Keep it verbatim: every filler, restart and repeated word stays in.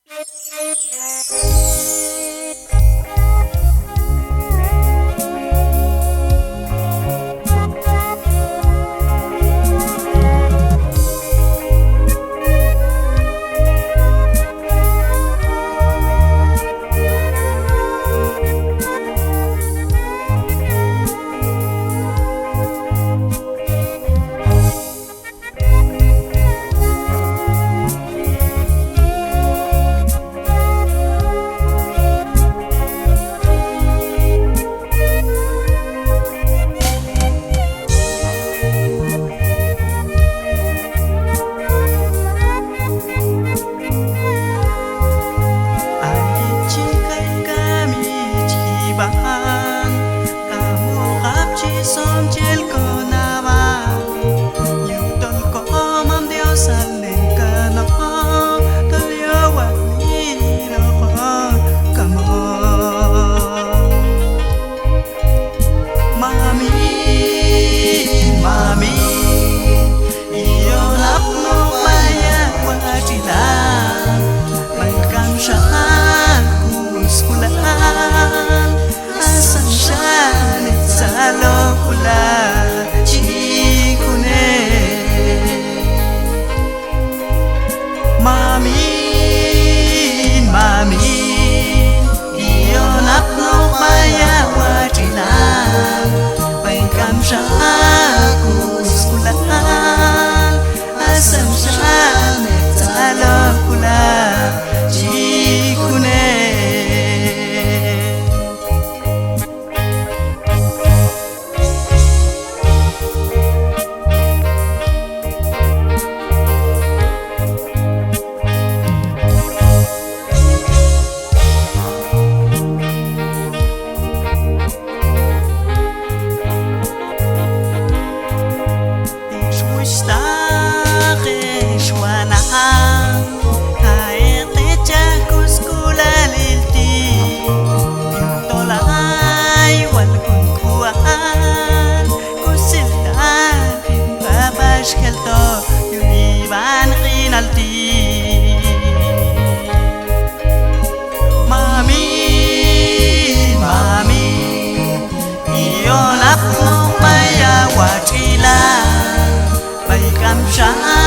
Ay chi kay kami chi b'an, kamoqab' chi somchil konab'a, yujtol komam Diosal nen kanoq, tol yowalni noqon kamoq. Mamin, mamin, iyol apnoq b'ay ha watx'ilal, b'ay kamxa ha kusk'ulal, asan xanej tzalojk'ulal chi kunej. Mamin, mamin, iyol apnoq b'ay ha watx'ilal, b'ay kamxa ha kusk'ulal, asan xanej tzalojk'ulal chi kunej. Ex wuxhtaq, ex wanab', ha ek' techaj kusk'ulalil ti', yujtol ay wal jun k'ual, kusiltaq hin papax jeltoq yul yib'an q'inal ti'. Mamin, mamin, iyol apnoq b'ay ha watx'ilal, b'ay kamxa ha